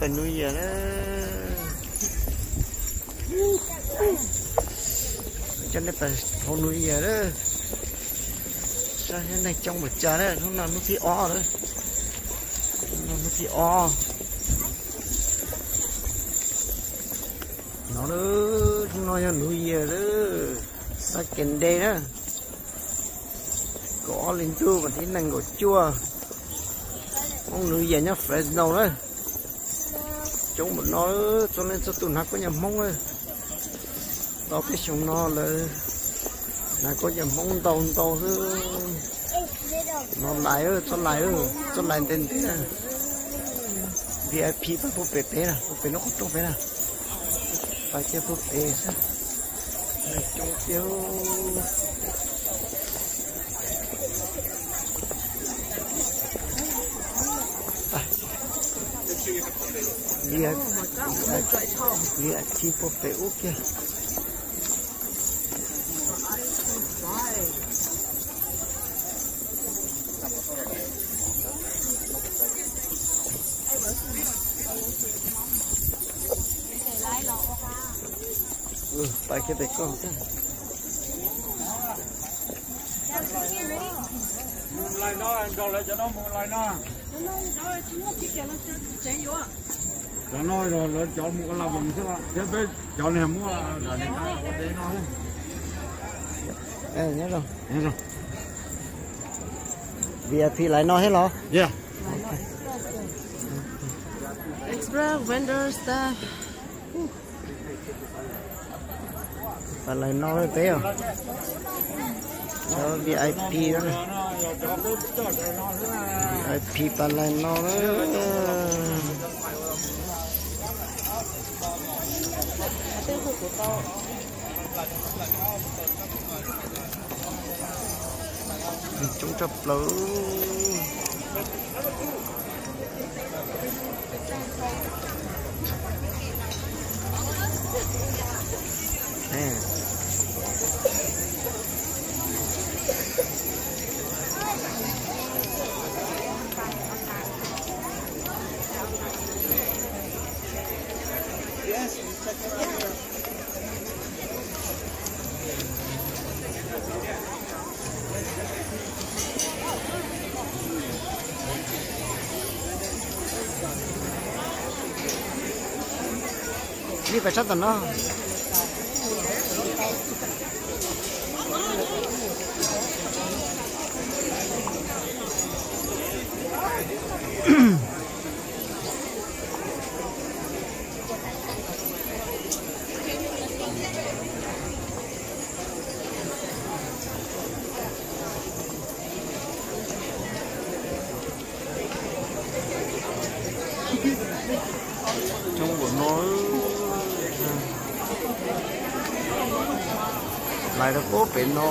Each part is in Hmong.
Pais New Year na. Coj nej pais hauv New Year na. Saib neeg coob npaum cas na, hnub no hnub thib ob lawm. Hnub no hnub thib ob. No, hnub no yog New Year lawm. Second day na. Kaum ob hli ntuj vas thib nees nkaum cuaj. Hmoob New Year nyob Fresno na. Coob npaum no, txhua leej txhua tus hnav koob yam Hmoob na. Tau peb xyoo no lawv hnav koob yam Hmoob ntau ntau xwb. No lais, txhob lais, txhob lais ntev ntev na. V I P pab puag pem peb na, puag pem lub qhov rooj peb na. Pab kiag puag pem xwb. Coob tiag. V I P puag pem ub kiag. Pais kiag pem koj. Cov no lawv cov mus ua laj voos xwb, thiab peb cov niag muab. Nyob zoo. V I P lais no thiab los? Express vendor staff. Pas lais no peb os. Cov V I P, V I P pas lais no. Coob tshaj plaws. Nej pais sab tom no. Coob npaum no, lais rau puag pem no.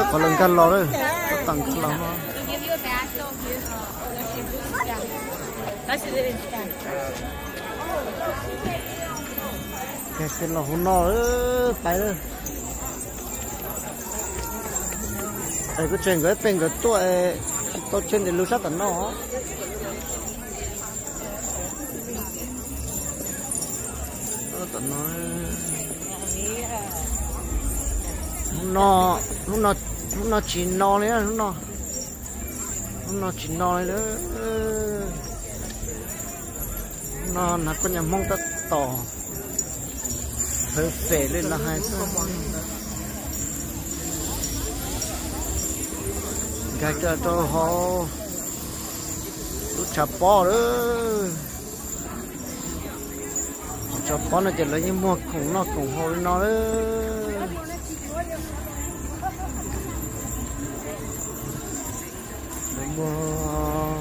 Qhov lawv nkag los lawm, qhov tawm nkag los. Los hauv no pais lawm. Es kuv tseg nkawd pem nkawd tuaj, tsis tau tseg nws lub sab tom no. Tom no, hnub no, hnub no tsis no li, hnub no, hnub no tsis no li lawm. Hnub no hnav koob yam Hmoob tab tom perfect li lawv hais xwb. Nkag kiag rau hauv lub tshav pob lawm. Tshav pob no ces lawv yeej muag khoom noj khoom haus li no lawm. Lawv muag,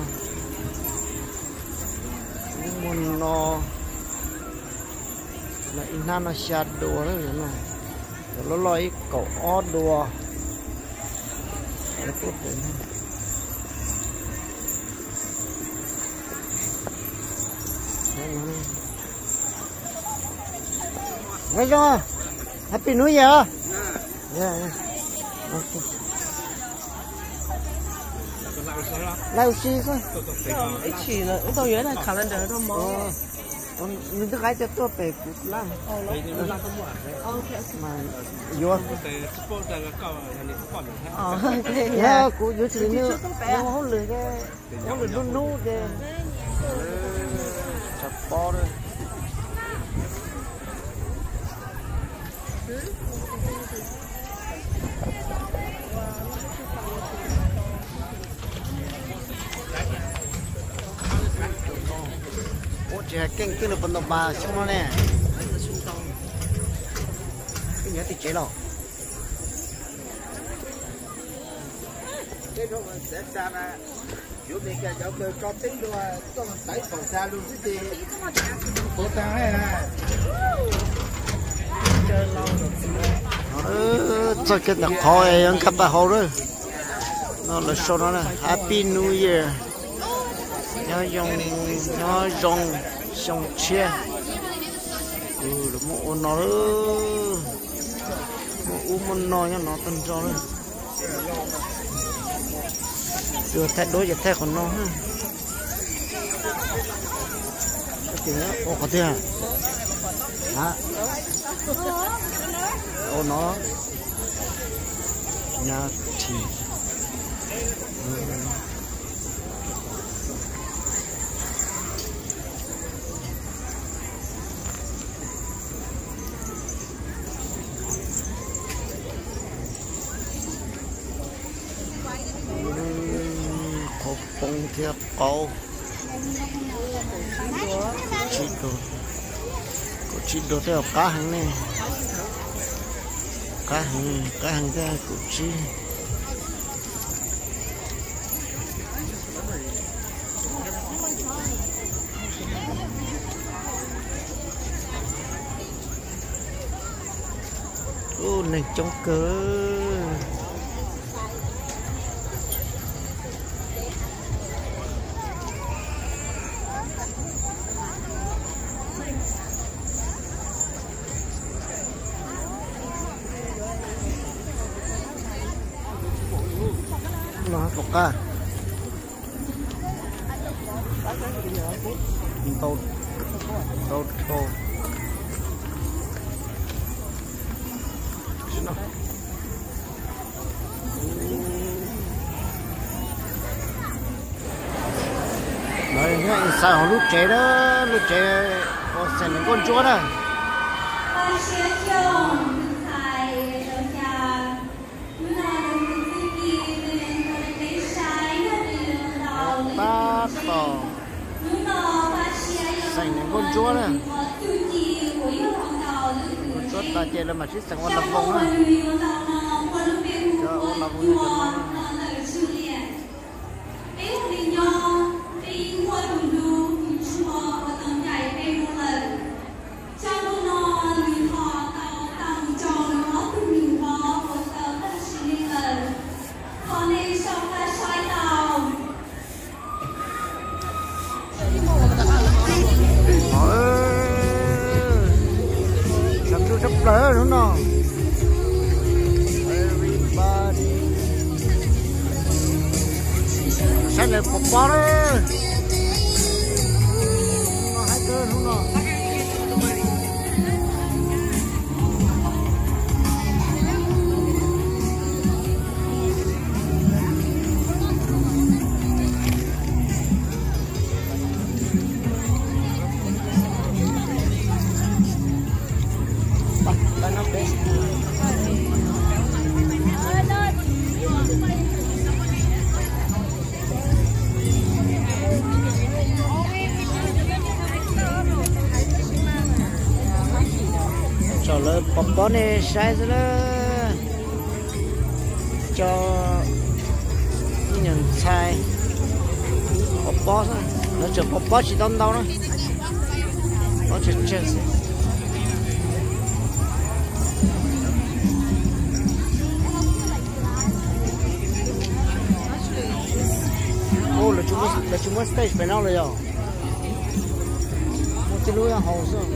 muag no, no ib hnab no xya dua lawm no. Cov loj loj ib kaum ob dua. Nyob zoo, Happy New Year. Lawv ua si xwb. Ib tsis lawm, ub tau yuav calendar rau mov. Nws twb qaib tias tuaj pem kuv laj. Mas yuav. Kuv yuav tsis nws ua hauj lwm, hauj lwm hnub hnub ces tsis pom. Ua tsis hais keej twg nws puas ntaus pas xyoo no ne? Koj nyob tim tsev los? Txog kiag ntawm qhov yuav nkag pas hauv lawm. No lawv sau no na, Happy New Year. Nyob zoo, nyob zoo xyoo tshiab. Lawv muaj ua no, muaj ub muaj no nyob no tag nrho lawm. Tus thaij duab ces thaij qhov no. Ua qhov twg? Ua no. Nyab Thim. Qhov poob thiab qauv. Kaum tsib duas, kaum tsib duas tej zaum qab heev ne. Qab heev, qab heev thiab kaum tsib. Ub, neeg coob kawg. No puas qab? Ntau, ntau dhau. Lawv nyob inside hauv lub tsev na, lub tsev uas xeem Niam Nkauj Ntsuab na. Tab tom xeem Niam Nkauj Ntsuab na. Nkauj Ntsuab tas ces lawv mam sib xeem ua las voos na. Cov ua las voos no cov no na. Tshaj plaws hnub no. Everybody. Saib lawv pov pob lawm. Hnub no haib kawg hnub no. Tsom lawv pov pob nej saib xwb na. Cov ib nyuag ntxhais pov pob xwb, lawv tseem pov pob tsis tau ntau na, pov tsawg tsawg xwb. Tsis muaj stage pem no lawm yog? Muaj tib lub haus xwb.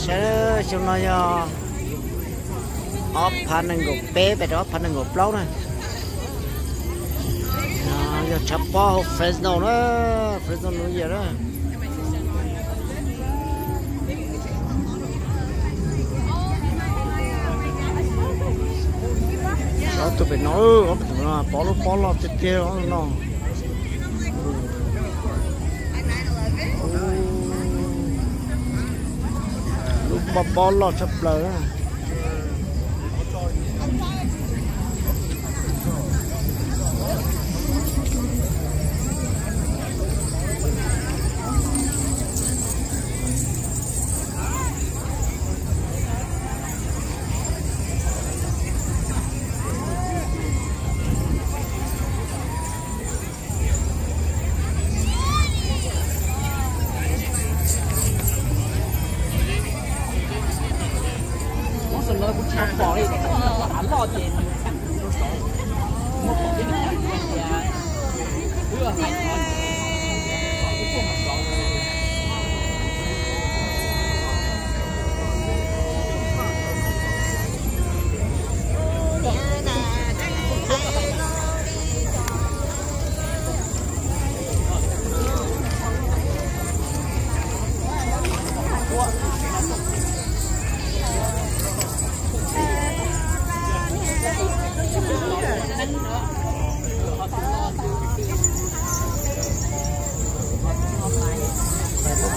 Saib xyoo no yog ob phav nees nkaum peb pem rau ob phav nees nkaum plaub na. Yog tshav pob hauv Fresno na, Fresno New Year na. Ob tug pem no, ob tug no pov lub pob loj tiag tiag no. Lub pob pob loj tshaj plaws.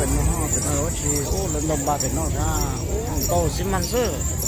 Pem no, pem no, lawv ntau npas pem no, ntau xi mas xwb.